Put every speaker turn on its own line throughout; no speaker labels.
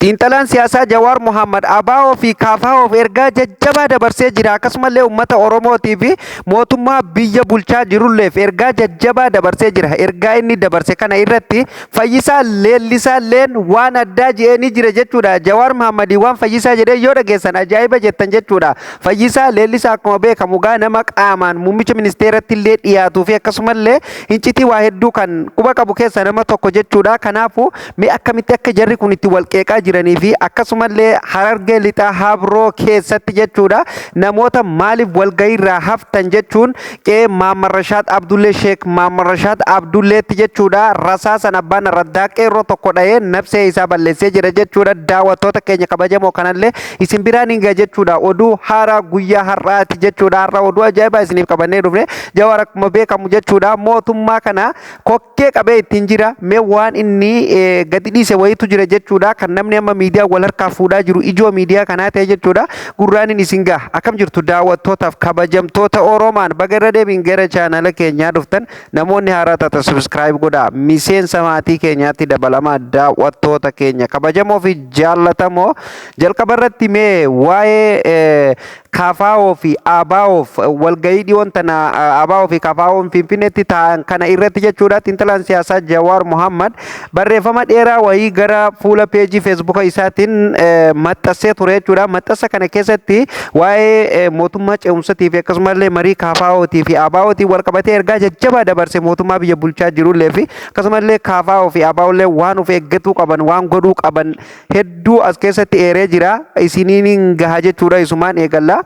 Xiinxalaan siyaasaa Jawaar Mohaammed ABO fi KFOf ergaa jajjabaa dabarsee jira. Akkasumallee uummata Oromootii fi mootummaa biyya bulchaa jirulleef ergaa jajjabaa dabarsee jira. Ergaa inni dabarse kana irratti Fayyisaa Leellisaalleen waan addaa je'ee ni jira jechuudha. Jawaar Mohaammed waan Fayyisaa jedhee yoo dhageessan ajaa'iba jettan jechuudha. Fayyisaa Leellisaa akkuma beekamu gaa nama qaamaan muummicha ministeeratti illee dhiyaatuu fi akkasumallee hincitii waa hedduu kan quba qabu keessa nama tokko jechuudha. Kanaafuu mee akkamitti akka jarri kun itti wal qeeqaa jiranii fi akkasumallee Harargee Lixaa Habroo keessatti jechuudha namoota maaliif walgahiirraa haftan jechuun qe'ee Maammar Rashaad Abdullee Sheek Maammar Rashaad Abdulleetti jechuudha rasaasan abbaan raddaa qeerroo tokko dhahee nafsee isaa balleessee jira jechuudha. Daawwattoota keenya kabajamoo kanallee isin biraan hin ga'a jechuudha. Oduu haaraa guyyaa har'aati jechuudha. Har'a oduu ajaa'ibaa isiniif qabannee dhufne. Jawaar akkuma beekamu jechuudha mootummaa kana kokkee qabee ittiin jira. Mee waan inni gadi dhiise wayitu jira jechuudha. Kan namni amma miidiyaa wal harkaa fuudhaa jiru ijoo miidiyaa kanaa ta'e jechuudha. Gurraaniin isin gaha. Akkam jirtu daawwattootaaf kabajamtoota Oromaan, baga irra deebiin gara chaanala keenyaa dhuftan. Namoonni haaraa taatan subscribe godhaa. Miseensa maatii keenyaatti dabalamaa, daawwattoota keenya kabajamoo fi jaallatamoo. Jalqaba irratti mee waa'ee KFO fi ABOf walgahii dhiyoon tana ABO fi KFO'n Finfinneetti taa'an kana irratti jechuudha, xiinxalaan siyaasaa Jawaar Mohammad barreeffama dheeraa wayii gara fuula peejii Feesbuuka isaatiin maxxansee ture jechuudha. Maxxansa kana keessatti waa'ee mootummaa ce'umsatii fi akkasumallee marii KFOtii fi ABOtiin wal qabatee ergaa jajjabaa dabarse, mootummaa biyya bulchaa jirullee fi akkasumallee KFO fi ABOllee waan of eeggatuu qaban, waan godhuu qaban hedduu as keessatti eeree jira. Isiniin hin gaha jechuudha, isumaan eegalla.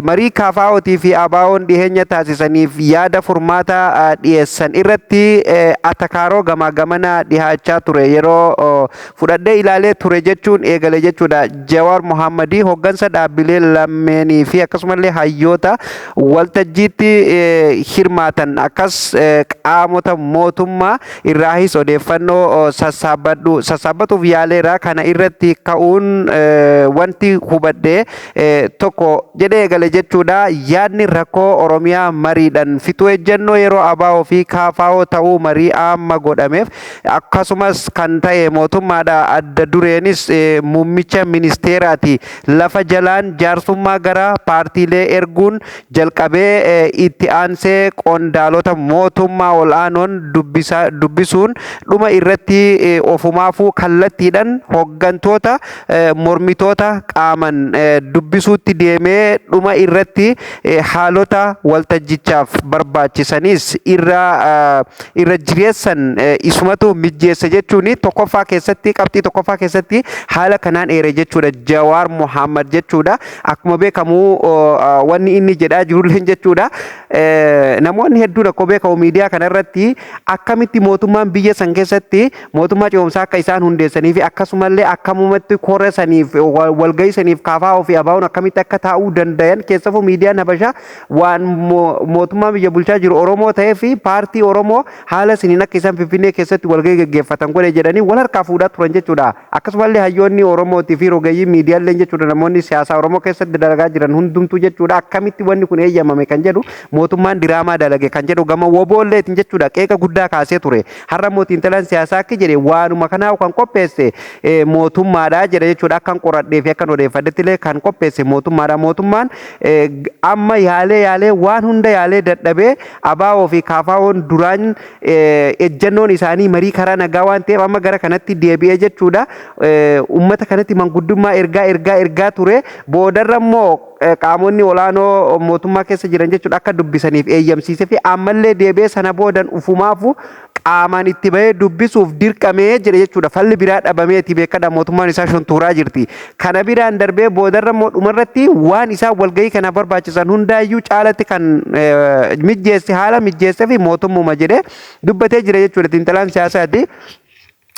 Marii KFOtii fi ABO'n dhiheenya taasisaniif yaada furmaataa dhiyeessan irratti atakaaroo gamaa gamana dhihaachaa ture yeroo fudhadhee ilaalee ture jechuun eegale jechuudha. Jawaar Mohammadii hoggansa dhaabbilee lameenii fi akkasumallee hayyoota waltajjiitti hirmaatan akkas qaamota mootummaa irraahis odeeffannoo sassaabbadhu sassaabbatuuf yaaleera. Kana irratti ka'uun wanti hubadhe tokko jedhee eegale jechuudha. Yaadni rakkoo Oromiyaa mariidhaan fixuu ejjennoo yeroo ABO fi KFO ta'uu marii amma godhameef akkasumas kan ta'e mootummaadha. Adda dureenis muummicha ministeeraati. Lafa jalaan jaarsummaa gara paartiilee erguun jalqabee itti aansee qondaalota mootummaa ol'aanoon dubbisuun dhuma irratti ofumaafuu kallattiidhaan hoggantoota mormitoota qaaman dubbisuutti deemee dhuma irratti haalota waltajjichaaf barbaachisanis irra irra jireessan isumatu mijjeessa jechuun tokkoffaa keessatti, qabxii tokkoffaa keessatti haala kanaan eere jechuudha Jawaar Mohammad jechuudha. Akkuma beekamu wanni inni jedhaa jirullee jechuudha, namoonni hedduun akkuma beekamu miidiyaa kanarratti akkamitti mootummaan biyya san keessatti mootummaa ce'umsaa akka isaan hundeessanii fi akkasumallee akkamumatti kora saniif walgahii saniif KFO fi ABO'n akkamitti akka taa'uu danda'an, keessafuu miidiyaan Habashaa waan mootummaa biyya bulchaa jiru Oromoo ta'ee fi paartii Oromoo haala siniin akka isaan Finfinnee keessatti walgahii gaggeeffatan godhe jedhanii wal harkaa fuudhaa turan jechuudha. Akkasumallee hayyoonni Oromootii fi rogeeyyii miidiyaaleen jechuudha, namoonni siyaasaa Oromoo keessatti dalagaa jiran hundumtuu jechuudha, akkamitti wanni kun eeyyamame kan jedhu, mootummaan diraamaa dalage kan jedhu gama woboolleetiin jechuudha qeeqa guddaa kaasee ture. Har'a immoo xiinxalaan siyaasaa akka jedhe waanuma kanaa kan qopheesse mootummaadha jedha jechuudha. Akkan qoradhee fi akkan odeeffadhetti illee kan qopheesse mootummaadha. Mootummaan amma yaalee yaalee waan hunda yaalee dadhabee ABO fi KFO'n duraan ejjennoon isaanii marii karaa nagaa waan ta'eef amma gara kanatti deebi'ee jechuudha. Uummata kanatti manguddummaa ergaa ergaa ergaa ture. Boodarra immoo qaamonni olaanoo mootummaa keessa jiran jechuudha akka dubbisaniif eeyyamsiisee fi ammallee deebi'ee sana boodan ufumaafu qaamaan itti bahee dubbisuuf dirqamee jedhe jechuudha. Falli biraa dhabameeti beekadha, mootummaan isaa shuntuuraa jirti. Kana biraan darbee boodarra immoo dhumarratti waan isaan walgahii kanaaf barbaachisan hundaayyuu caalatti kan mijjeesse, haala mijjeessee fi mootummuma jedhee dubbatee jira jechuudha xiinxalaan siyaasaati.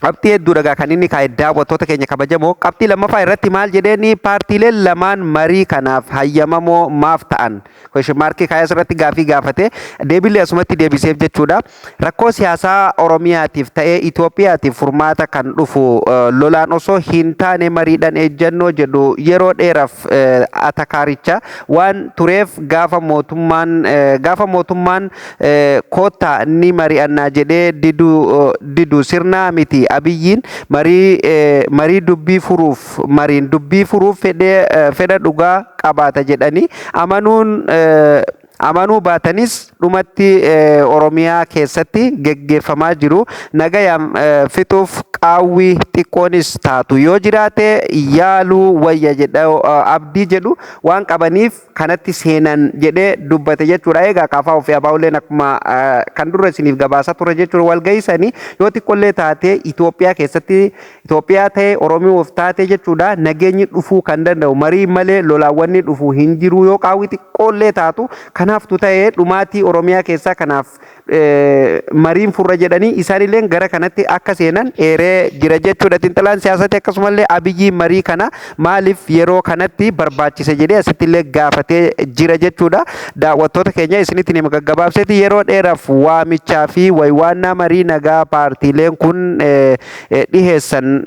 Qabxii hedduu dhagaa kan inni kaa'e, daawwattoota keenya kabajamoo. Qabxii lammaffaa irratti maal jedheeni? Paartiileen lamaan marii kanaaf hayyamamoo maaf ta'an? Question markii kaa'ee asirratti gaafii gaafate, deebiillee asumatti deebiseef jechuudha. Rakkoo siyaasaa Oromiyaatiif ta'ee Itoophiyaatiif furmaata kan dhufu lolaan osoo hin taane mariidhaan ejjennoo jedhu yeroo dheeraaf atakaaricha waan tureef gaafa mootummaan koottaa ni mari'annaa jedhee didu sirnaa miti. Abiyyiin marii dubbii furuuf mariin dubbii furuuf fedha dhugaa qabaata jedhanii amanuun amanuu baatanis, dhumatti Oromiyaa keessatti geggeeffamaa jiru nagayaan fixuuf qaawwi xiqqoonis taatu yoo jiraate yaaluu wayya jedha abdii jedhu waan qabaniif kanatti seenan jedhee dubbate jechuudha. Egaa KFO fi ABOlleen akkuma kan dura isiniif gabaasaa ture jechuudha, walgahii sanii yoo xiqqoollee taate Itoophiyaa keessatti, Itoophiyaa ta'e Oromiyoof taate jechuudha, nageenyi dhufuu kan danda'u marii malee lolaawwanni dhufuu hin jiru yoo qaawwi xiqqoollee taatu. Kanaaftu ta'ee dhumaatii Oromiyaa keessaa kanaaf mariin furra jedhanii isaanillee gara kanatti akka seenan eeree jira jechuudha. Xiinxalaan siyaasaatti akkasumallee Abiyyi marii kana maaliif yeroo kanatti barbaachise jedhee asitti illee gaafatee jira jechuudha. Daawwattoota keenya, isinitti hima gaggabaabseeti, yeroo dheeraaf waamichaa fi waywaannaa marii nagaa paartiileen kun dhiheessan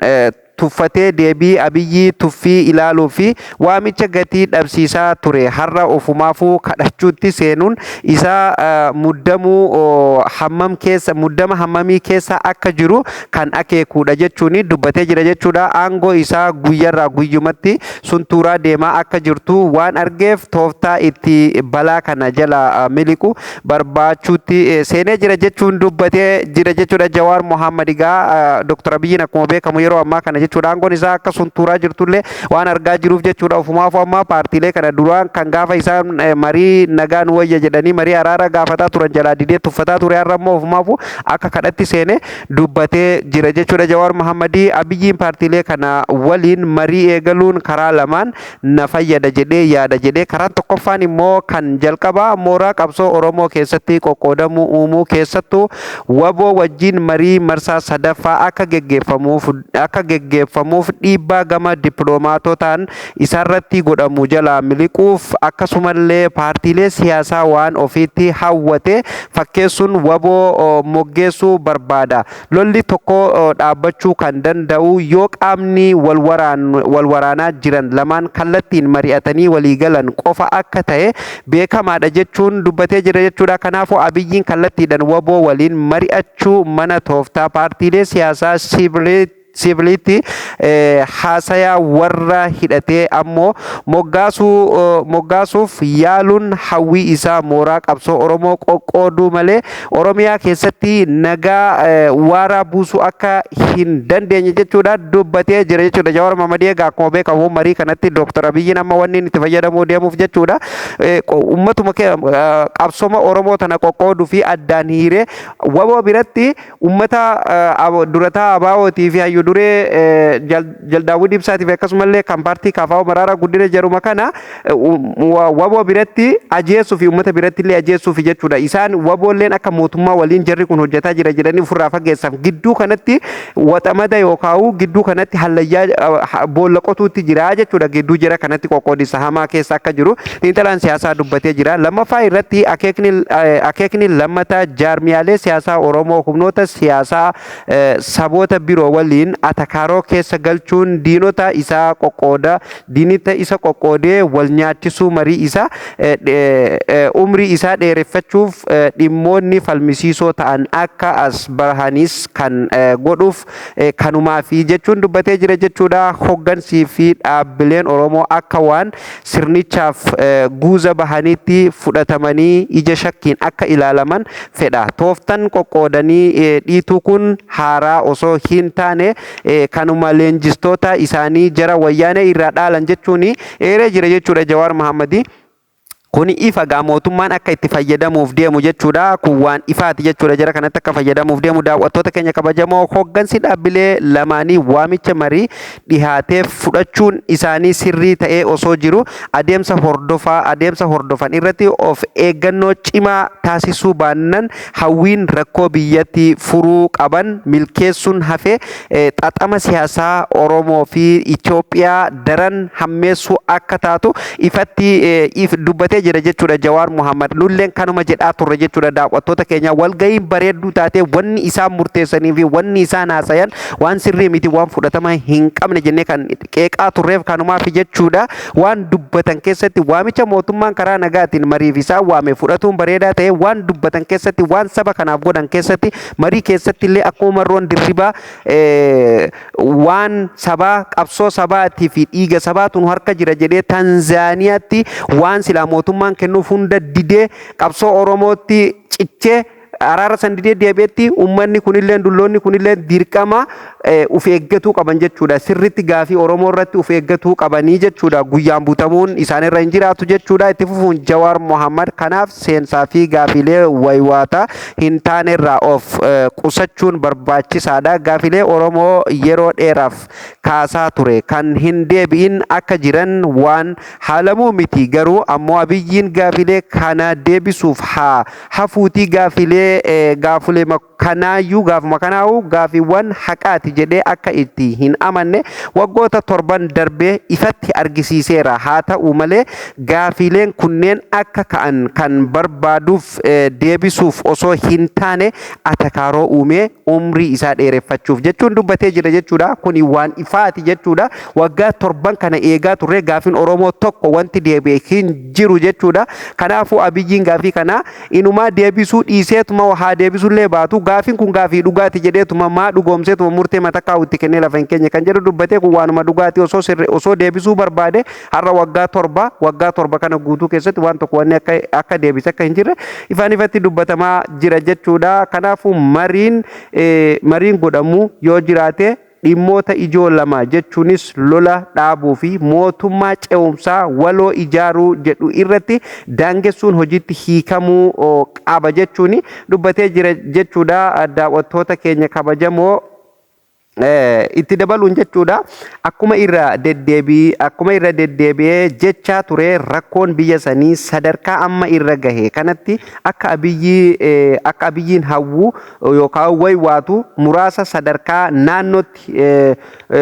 tuffatee deebii Abiyyi tuffii ilaaluu fi waamicha gatii dhabsiisaa ture har'a ofumaafuu kadhachuutti seenuun isaa muddamuu hammam keessa, muddama hammamii keessa akka jiru kan akeekuudha jechuun dubbatee jira jechuudha. Aangoo isaa guyyarraa guyyumatti suntuuraa deemaa akka jirtu waan argeef tooftaa itti balaa kana jala miliqu barbaachuutti seenee jira jechuun dubbatee jira jechuudha. Jawaar Mohammad egaa Dr. Abiyyiin akkuma beekamu yeroo ammaa kana jechuudha aangoon isaa akka suntuuraa jirtullee waan argaa jiruuf jechuudha, ofumaafuu ammaa paartiilee kana duraan kan gaafa isaan marii nagaan wayya jedhanii marii araara gaafataa turan jalaa didee tuffataa ture, har'a immoo ofumaafuu akka kadhatti seene dubbatee jira jechuudha. Jawaar Mohammadii Abiyyiin paartiilee kana waliin marii eegaluun karaa lamaan na fayyada jedhee yaada jedhee. Karaan tokkoffaan immoo kan jalqabaa mooraa qabsoo Oromoo keessatti qoqqoodamuu uumuu, keessattuu WBO wajjin marii marsaa sadaffaa akka geggeeffamuuf dhiibbaa gama dippiloomaatotaan isarratti godhamu jalaa miliquuf, akkasumallee paartiilee siyaasaa waan ofiitti hawwate fakkeessuun WBO moggeessuu barbaada. Lolli tokko dhaabbachuu kan danda'u yoo qaamni wal waraanaa jiran lamaan kallattiin mari'atanii walii galan qofa akka ta'e beekamaadha jechuun dubbatee jira jechuudha. Kanaafuu Abiyyiin kallattiidhaan WBO waliin mari'achuu mana tooftaa paartiilee siyaasaa siiviliitti haasayaa warra hidhatee ammoo moggaasuuf yaaluun hawwii isaa mooraa qabsoo Oromoo qoqqooduu malee Oromiyaa keessatti nagaa waaraa buusuu akka hin dandeenye jechuudha dubbatee jira jechuudha. Jawaar Mohammadii egaa akkuma beekamu marii kanatti Dooktar Abiyyiin amma wanni inni itti fayyadamuu deemuuf jechuudha, uummatuma qabsoma Oromoo tana qoqqooduu fi addaan hiiree WBO biratti ummata durataa ABOtii fi hayyu duree Jaldaawwii Ibsaatii fi akkasumallee kan paartii KFO Maraaraa Guddina jedhuma kana WBO biratti ajeessuu fi ummata biratti illee ajeessuuf jechuudha. Isaan WBOlleen akka mootummaa waliin jarri kun hojjetaa jira jedhanii ofirraa fageessan. Gidduu kanatti waxamada yookaan gidduu kanatti hallayyaa boolla qotuutti jira jechuudha. Gidduu jira kanatti qoqqoodinsa hamaa keessa akka jiru xiinxalaan siyaasaa dubbatee jira. Lammaffaa irratti akeekni lammataa jaarmiyaalee siyaasaa Oromoo humnoota siyaasaa saboota biroo waliin atakaaroo keessa galchuun diinota isaa qoqqooda, diinota isa qoqqoodee wal nyaachisuu, marii isaa umrii isaa dheereffachuuf dhimmoonni falmisiisoo ta'an akka as bahanis kan godhuuf kanumaafi jechuun dubbatee jira jechuudha. Hoggansii fi dhaabbileen Oromoo akka waan sirnichaaf guuza bahaniitti fudhatamanii ija shakkiin akka ilaalaman fedha. Tooftan qoqqoodanii dhiituu kun haaraa osoo hin taane kanuma leenjistoota isaanii jara Wayyaanee irraa dhaalan jechuun eeree jira jechuudha Jawaar Mohammadii. Kuni ifa gaa mootummaan akka itti fayyadamuuf deemu jechuudha. Kun waan ifaati jechuudha, jara kanatti akka fayyadamuuf deemu. Daawwattoota keenya kabajamoo, hoggansi dhaabbilee lamaanii waamicha marii dhihaateef fudhachuun isaanii sirrii ta'ee osoo jiru, adeemsa hordofan irratti of eeggannoo cimaa taasisuu baannan hawwiin rakkoo biyyatti furuu qaban milkeessuun hafe xaxama siyaasaa Oromoo fi Itoophiyaa daran hammeessuu akka taatu ifatti dubbatee jira. jira jechuudha Jawaar Muhammad. Nulleen kanuma jedhaa turre jechuudha daawwattoota keenya. Walga'iin bareedduu taatee wanni isaan murteessanii fi wanni isaan haasayan waan sirrii miti, waan fudhatama hin qabne jennee kan qeeqaa turreef kanumaaf jechuudha. Waan dubbatan keessatti waamicha mootummaan karaa nagaatiin mariif isaan waame fudhatuun bareedaa ta'e, waan dubbatan keessatti, waan saba kanaaf godhan keessatti, marii keessatti illee akkuma Marroon Dirribaa waan sabaa, qabsoo sabaatii fi dhiiga sabaatu nu harka jira jedhee Tanzaaniyaatti waan silaa mootummaan kennuuf hunda didee qabsoo Oromootti cichee araara san didee deebi'etti, uummanni kunillee, dulloonni kunillee dirqama uf eeggatuu qaban jechuudha. Sirritti gaafii Oromoo irratti uf eeggatuu qabanii jechuudha. Guyyaan butamuun isaanirra hin jiraatu jechuudha. Itti fufuun Jawaar Mohammad kanaaf seensaa fi gaafiilee waywaataa hin taanerraa of qusachuun barbaachisaadha. Gaafiilee Oromoo yeroo dheeraaf kaasaa ture kan hin deebi'in akka jiran waan haalamuu miti. Garuu ammoo Abiyyiin gaafiilee kana deebisuuf haa hafuutii gaafilee gaafulee kanaayyuu gaafuma kanaa'uu gaafiiwwan haqaati jedhee akka itti hin amanne waggoota 7n darbee ifatti argisiiseera. Haa ta'u malee gaafiileen kunneen akka ka'an kan barbaaduuf deebisuuf osoo hin taane atakaaroo uumee umrii isaa dheereffachuuf jechuun dubbatee jira jechuudha. Kuni waan ifaati jechuudha. Waggaa 7n kana eegaa turre, gaafiin Oromoo tokko wanti deebi'e hin jiru jechuudha. Kanaafuu Abiyyiin gaafii kana inumaa deebisuu dhiiseetuma, haa deebisullee baatu, gaafiin kun gaafii dhugaati jedheetuma maa dhugoomseetuma murtee matakkaa itti kennee lafa hin keenye kan jedhu dubbatee. Kun waanuma dhugaati. Osoo sirri osoo deebisuu barbaade har'a waggaa 7 kana guutuu keessatti waan tokko wanni akka deebise akka hin jirre ifaan ifatti dubbatamaa jira jechuudha. Kanaafuu mariin godhamu yoo jiraate dhimmoota ijoo lama, jechuunis lola dhaabuu fi mootummaa ce'umsaa waloo ijaaruu jedhu irratti daangessuun hojiitti hiikamuu qaba jechuun dubbatee jira jechuudha. Daawwattoota keenya kabajamoo, itti dabaluun jechuudha, akkuma irra deddeebi'ee jechaa ture, rakkoon biyya sanii sadarkaa amma irra gahe kanatti akka Abiyyiin hawwu yookaan waywaatu muraasa sadarkaa naannootti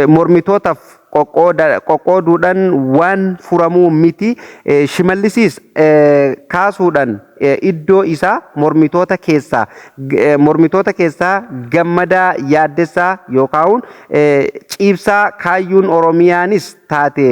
mormitootaaf qoqqooduudhaan waan furamuu miti. Shimallisiis kaasuudhaan iddoo isaa mormitoota keessaa Gammadaa Yaaddessaa yookaan Ciibsaa kaayyuun Oromiyaanis taate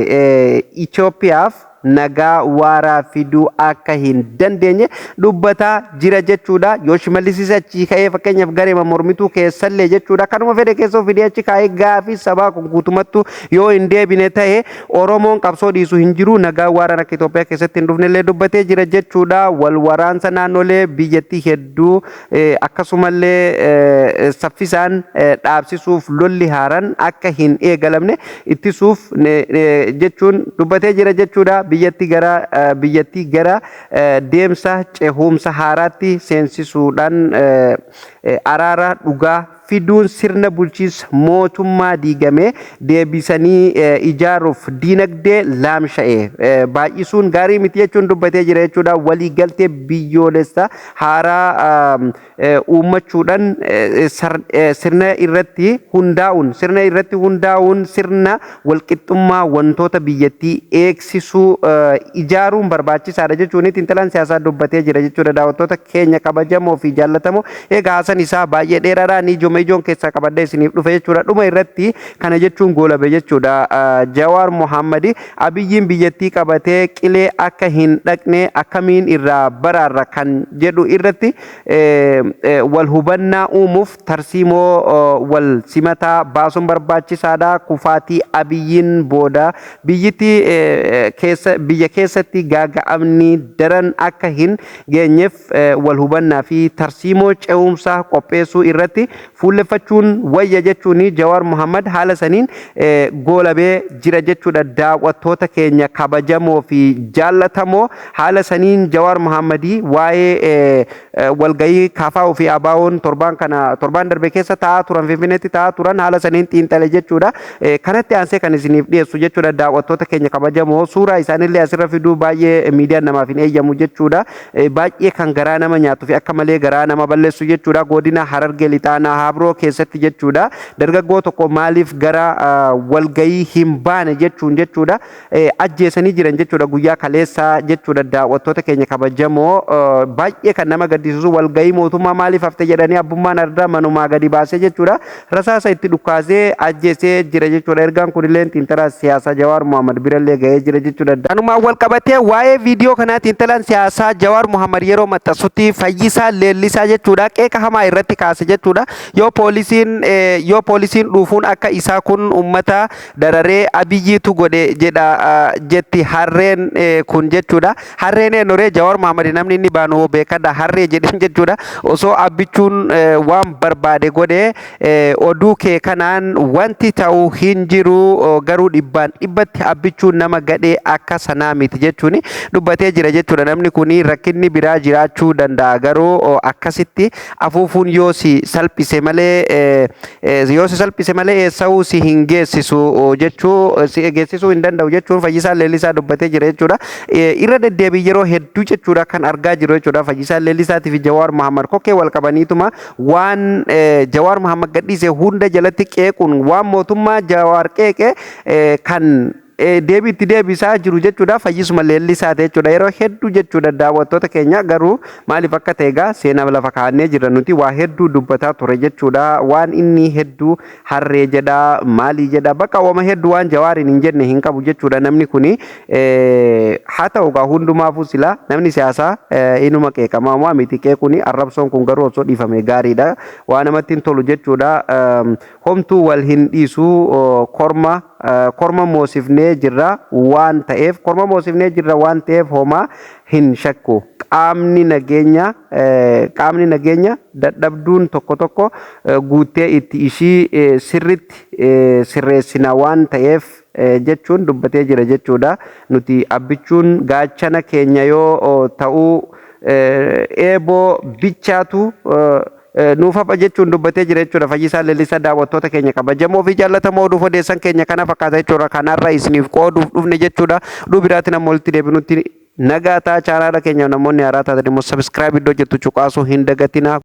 Itoophiyaaf nagaa waaraa fiduu akka hin dandeenye dubbataa jira jechuudha. Yoo Shimallisiis achii ka'ee, fakkeenyaaf gareema mormituu keessallee jechuudha. Kanuma fedhe keessa fidee achi kaa'ee gaafii sabaa kun guutumattu yoo hin deebine ta'e, Oromoon qabsoo dhiisu hin jiru, nagaa waaraan akka Itoophiyaa keessatti hin dhufnellee dubbatee jira jechuudha. Wal waraansa naannolee biyyattii hedduu akkasumallee saffisaan dhaabsisuuf, lolli haaraan akka hin eegalamne ittisuuf jechuun dubbatee jira jechuudha. Biyyattii gara deemsa ce'umsa haaraatti seensisuudhaan araara dhugaa fiduun sirna bulchiinsa mootummaa diigame deebisanii ijaaruuf diinagdee laamsha'e baay'isuun gaarii miti jechuun dubbatee jira jechuudha. Waliigaltee biyyoolessa haaraa uummachuudhaan sirna irratti hundaa'uun sirna walqixxummaa wantoota biyyattii eegsisuu ijaaruun barbaachisaadha jechuun xiinxalaan siyaasaa dubbatee jira jechuudha. Daawwattoota keenya kabajamoo fi jaallatamoo, egaa haasan isaa baay'ee dheeraadha. Ni ijoma ijoon keessaa qabadhee isiniif dhufe jechuudha. Dhuma irratti kana jechuun goolabe jechuudha. Jawaar Mohammadi Abiyyiin biyyattii qabatee qilee akka hin dhaqne akkamiin irraa baraarra kan jedhu irratti wal hubannaa uumuuf tarsiimoo wal simataa baasuun barbaachisaadha. Kufaatii Abiyyiin booda biyyittii keessa biyya keessatti gaaga'amni daran akka hin geenyeef wal hubannaa fi tarsiimoo ce'umsaa qopheessuu irratti fuulleffachuun wayya jechuun Jawaar Mohammad haala saniin goolabee jira jechuudha. Daawwattoota keenya kabajamoo fi jaallatamoo, haala saniin Jawaar Mohammadii waa'ee walgahii KFO fi ABO'n torbaan kana, torbaan darbe keessa taa'aa turan, Finfinneetti taa'aa turan, haala saniin xiinxale jechuudha. Kanatti aansee kan isiniif dhiyeessu jechuudha, daawwattoota keenya kabajamoo, suuraa isaanillee asirra fiduu baay'ee miidiyaan namaaf hin eeyyamu jechuudha. Baay'ee kan garaa nama nyaatuu fi akka malee garaa nama balleessu jechuudha. Godina Harargee Lixaanaa Habruu biroo keessatti jechuudha. Dargaggoo tokko maaliif gara walgayii hin baane jechuun jechuudha ajjeesanii jiran jechuudha guyyaa kaleessaa jechuudha. Daawwattoota keenya kabajamoo, baay'ee kan nama gaddisiisu, walgayii mootummaa maaliif hafte jedhanii abbummaan ardaa manumaa gadi baasee jechuudha rasaasa itti dhukaasee ajjeesee jira jechuudha. Ergaan kunillee xiinxalaa siyaasaa Jawaar Mohaammed birallee ga'ee jira jechuudha. Kanumaan wal qabatee waa'ee viidiyoo kanaa xiinxalaan siyaasaa Jawaar Mohaammed yeroo maxxansutti Fayyisaa Leellisaa jechuudha qeeqa hamaa irratti kaase jechuudha. Yoo poolisiin dhuufuun akka isaa kun ummata dararee Abiyyiitu godhe jedha jetti harreen kun jechuudha. Harreen eenyuree? Jawaar Mohaammed namni inni baanu beekadha, harree jedheen jechuudha. Osoo Abbichuun waan barbaade godhe oduu kee kanaan wanti ta'u hin jiru, garuu dhibbaan dhibbatti Abbichuun nama gadhee akka sanaa miti jechuun dubbatee jira jechuudha. Namni kun rakkinni biraa jiraachuu danda'a, garuu akkasitti afuufuun yoo si salphise malee eessa'uu si hin geessisu jechuu, si geessisuu hin danda'u jechuun Fayyisaan Leellisaa dubbatee jira jechuudha. Irra deddeebii yeroo hedduu jechuudha kan argaa jiru jechuudha. Fayyisaan Leellisaatii fi Jawaar Mohammad kokkee wal qabaniituma waan Jawaar Mohammad gadhiise hunda jalatti qeequun, waan mootummaa Jawaar qeeqe kan deebii itti deebisaa jiru jechuudha. Fayyisuma Leellisaati jechuudha yeroo hedduu jechuudha. Daawwattoota keenya, garuu maaliif akka ta'e egaa seenaa lafa kaa'annee jirra. Nuti waa hedduu dubbataa ture jechuudha. Waan inni hedduu harree jedha, maalii jedha, bakka wama hedduu waan Jawaariin hin jenne hin qabu jechuudha namni kuni. Haa ta'u egaa, hundumaafuu sila namni siyaasaa inuma qeeqamaa moo miti? Qeequni arrabsoon kun garuu osoo dhiifame gaariidha, waa namatti hin tolu jechuudha. Homtuu wal hin dhiisu. Korma moosifnee jirra waan ta'eef, korma moosifnee jirra waan ta'eef homaa hin shakku. Qaamni nageenya dadhabduun tokko tokko guuttee itti ishii sirritti sirreessina waan ta'eef jechuun dubbatee jira jechuudha. Nuti Abbichuun gaachana keenya yoo ta'uu eeboo bichaatu nuuf hafa jechuun dubbatee jira jechuudha Fayyisaan Leellisaa. Daawwattoota keenya kabajamoo fi jaallatamoo, oduuf odeessan keenya kana fakkaata jechuudha. Kanarra isiniif qooduuf dhufne jechuudha. Oduu biraatti nama walitti deebinutti nagaa ta'a. Chaanaala keenya namoonni haaraa taatan immoo subscribe iddoo jettu cuqaasuu hin dagatinaa.